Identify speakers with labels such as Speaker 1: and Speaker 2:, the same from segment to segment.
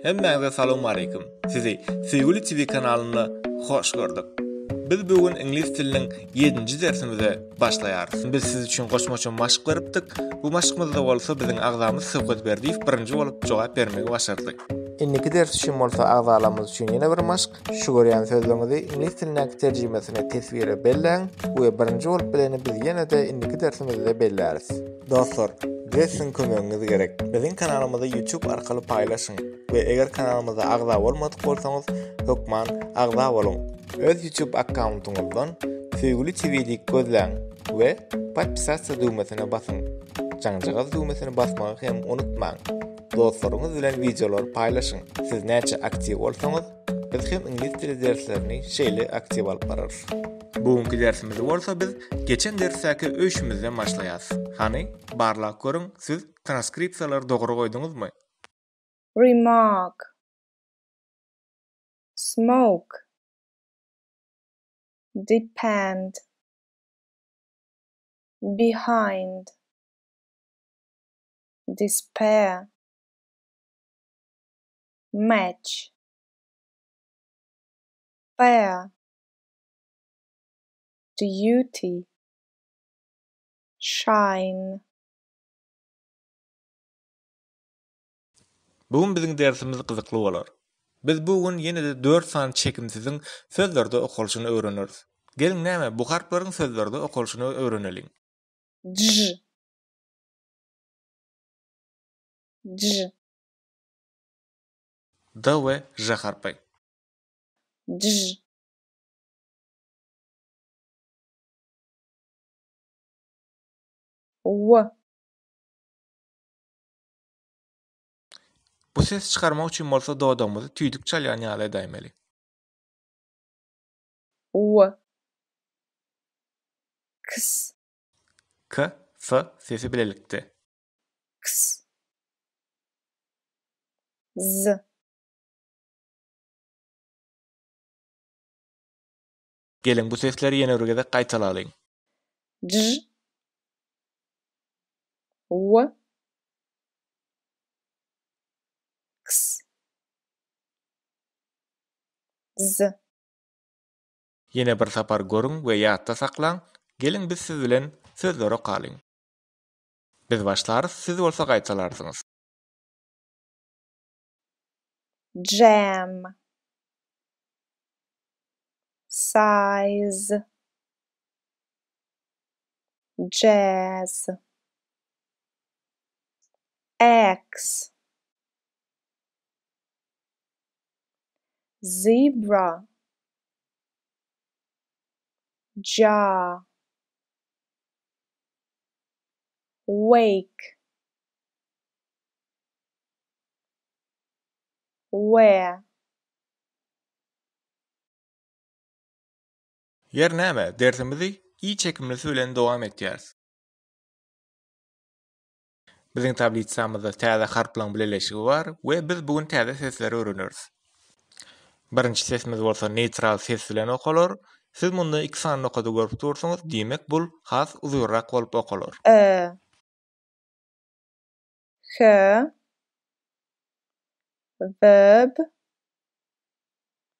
Speaker 1: Hemmäňize salowmaleýkim. Sizi Söýgüli TV kanalynda hoş gördük. Biz bu gün iňlis diliniň 7-nji dersimize başlaýarys. Biz siz üçin goşmaça maşk beripdik. Bu maşkymyzda bolsa biziň agzamyz Söhbet Berdiýew birinji bolup jogap bermegi başardy. Indiki ders üçin bolsa agzalarymyz üçin ýene bir maşk. Şu görýän sözleriňizi iňlis dilindäki terjimesini teswire belläň we birinji bolup bileni biz ýene-de indiki dersimizde belläris. Dostlar, bize siziň kömegiňiz gerek. Biziň kanalymyzy YouTube arkaly paýlaşyň we eger kanalymyza agza bolmadyk bolsaňyz, hökman agza boluň. Öz YouTube akkauntyňyzdan Söýgüli TV diýip gözläň we Podpisatsa düwmesine basyň. Jaňjagaz düwmesini basmagy hem unutmaň. Dostlaryňyz bilen wideolary paýlaşyň. Siz näçe aktiw bolsaňyz, biz hem iňlis dili derslerini şeýle aktiw alyp bararys. Bu günki dersimizi bolsa biz geçen dersdäki öýşümizden başlaýas. Hany, barlap görüň, siz transkripsiýalary dogry goýduňyzmy?
Speaker 2: Remark Smoke Depend Behind Despair Match Fair Duty Shine.
Speaker 1: Bu gün biziň dersimiz gyzykly bolar. Biz bu gün ýene-de dört sany çekimsiziň sözlerde okalyşyny öwreneris. Geliň näme bu harplaryň sözlerde okalyşyny öwreneliň.
Speaker 2: Dž. Dž.
Speaker 1: D we Ž harpy.
Speaker 2: Dž. W.
Speaker 1: Bu sesi çykarmak üçin bolsa dodagymyzy tüýdük çalýan ýaly edäýmeli.
Speaker 2: W. Ks.
Speaker 1: K, S sesi bilelikde.
Speaker 2: Ks. Z.
Speaker 1: Geliň bu sesleri ýene bir gezek gaýtalalyň.
Speaker 2: Dž. W. Ks. Z.
Speaker 1: Ýene bir sapar görüň we ýatda saklaň, geliň biz siz bilen sözleri okalyň. Biz başlarys, siz bolsa gaýtalarsyňyz.
Speaker 2: Jam Size Jazz Axe Zebra Jar Wake Where.
Speaker 1: Ýer näme, dersimizi i çekimlisi bilen dowam etýäris. Biziň tablisamyzda täze harplaryň bileleşigi bar we biz bu gün täze sesleri öwreneris. Birinji sesimiz bolsa neýtral ses bilen okalar. Siz munda iki sany nokady görüp dursuňyz, diýmek bul has uzynrak bolup okalar.
Speaker 2: Ö. H. Verb.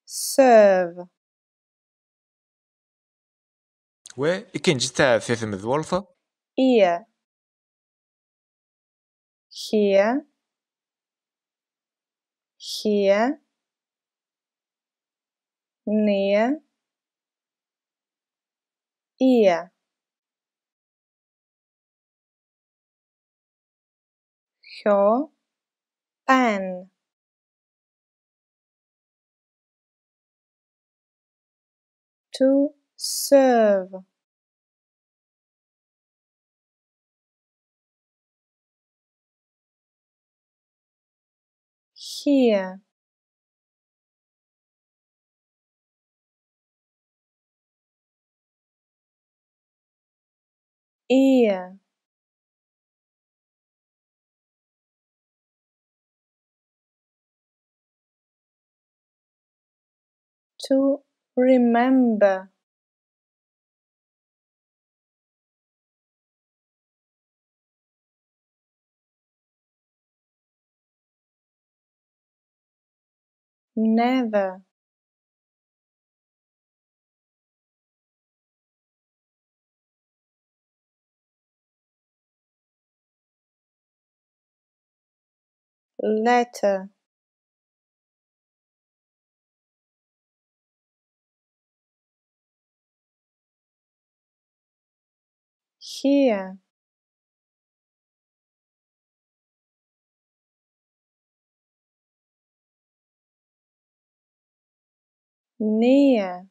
Speaker 2: Serve.
Speaker 1: We ikinji täze sesimiz bolsa.
Speaker 2: Ear. Here. Here. Near. Ear. Hyo. Pen. To serve. Here. Ear. To remember. Never. Letter. Here. Near.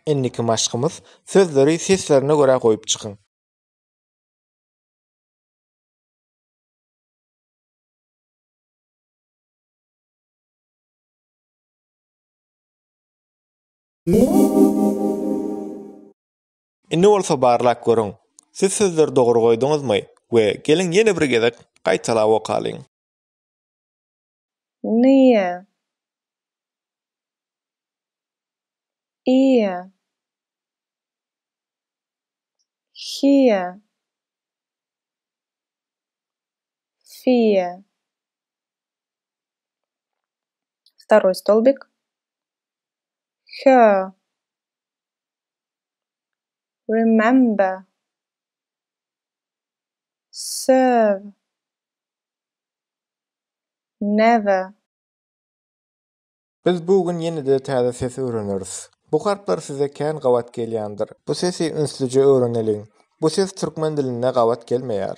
Speaker 1: Indiki maşkymyz sözleri seslerine görä goýup çykyň. Indi bolsa barlap görüň. Siz sözleri dogry goýduňyzmy we geliň ýene bir gezek gaýtalap okalyň.
Speaker 2: Near. Ear. Here. Fear. Второй столбик. Her. Remember. Serve. Never.
Speaker 1: Biz bu gün ýene-de täze ses öwreneris. Bu harplar size kän gabat gelýändir. Bu sesi ünslüje öwreneliň. Bu ses türkmen dilinde gabat gelmeýär.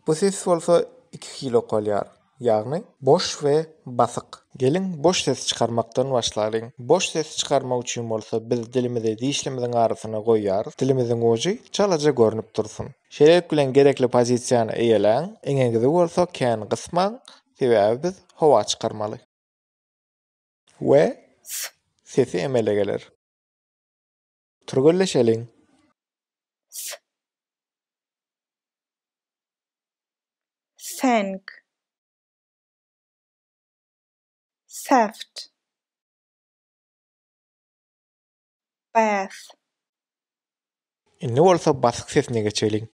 Speaker 1: Bu ses bolsa iki hili okalýar. Ýagny, boş we basyk. Geliň, boş sesi çykarmakdan başlalyň. Boş sesi çykarmak üçin bolsa biz dilimizi dişlimiziň arasyna goýýarys. Dilimiziň ujy çalaja görnüp dursun. Şeýlelik bilen gerekli pozisiýany eýeläň, eňegizi bolsa kän gysmaň, sebäbi biz howa çykarmaly. We s sesi emele geler. Türgenleşeliň.
Speaker 2: S. Thank. Theft. Bath.
Speaker 1: Indi bolsa basyk sesine geçeliň.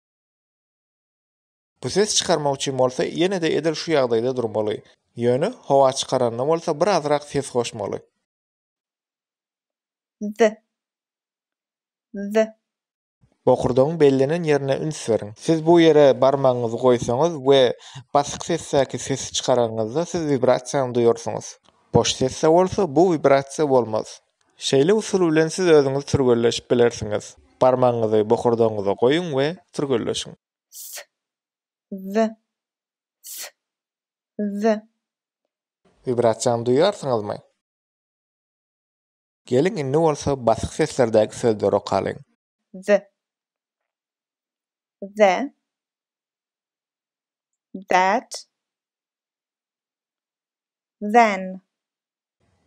Speaker 1: Bu ses çykarmak üçin bolsa ýene-de edil şu ýagdaýda durmaly. Ýöne howa çykaranda bolsa birazrak ses goşmaly.
Speaker 2: The. The.
Speaker 1: Bokurdagyň bellenen ýerine üns beriň. Siz bu ýere barmagyňyzy goýsaňyz we basyk sesdäki sesi çykaranyňyzda siz wibrasiýany duýarsyňyz. Boş sesde bolsa bu wibrasiýa bolmaz. Şeýle usul bilen siz özüňiz türgenleşip bilersiňiz. Barmagyňyzy bokurdagyňyza goýuň we türgenleşiň.
Speaker 2: S. The. S. The.
Speaker 1: Wibrasiýany duýarsyňyzmy? Geliň indi bolsa basyk seslerdäki sözleri okalyň.
Speaker 2: The. The. That. Then.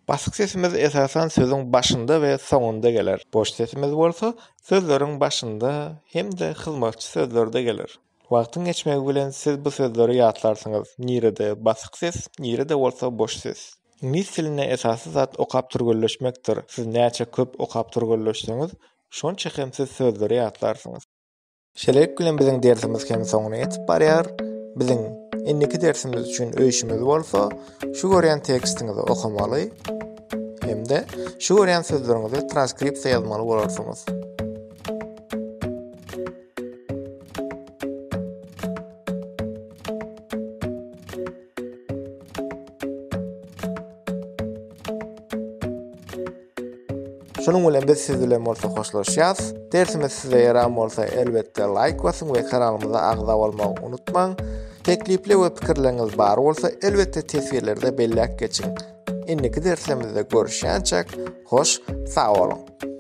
Speaker 1: Basyk sesimiz esasan sözüň başynda we soňunda geler. Boş sesimiz bolsa sözleriň başynda hem-de hyzmatçy sözlerde geler. Wagtyň geçmegi bilen siz bu sözleri ýatlarsyňyz, nirede basyk ses, nirede bolsa boş ses. Iňlis dilinde esasy zat okap türgenleşmekdir. Siz näçe köp okap türgenleşseňiz, şonça hem siz sözleri ýatlarsyňyz. Şeýlelik bilen biziň dersimiz hem soňuna ýetip barýar. Biziň indiki dersimiz üçin öý işimiz bolsa şu görýän tekstiňizi okamaly hem-de şu görýän sözleriňizi transkripsiýa ýazmaly bolarsyňyz. Şunuň bilen biz siz bilen bolsa hoşlaşýas. Dersimiz size ýaran bolsa elbetde laýk basyň we kanalymyza agza bolmagy unutmaň. Teklipli we pikirleriňiz bar bolsa elbetde teswirlerde belläp geçiň. Indiki derslerimizde görüşýänçäk hoş sag boluň.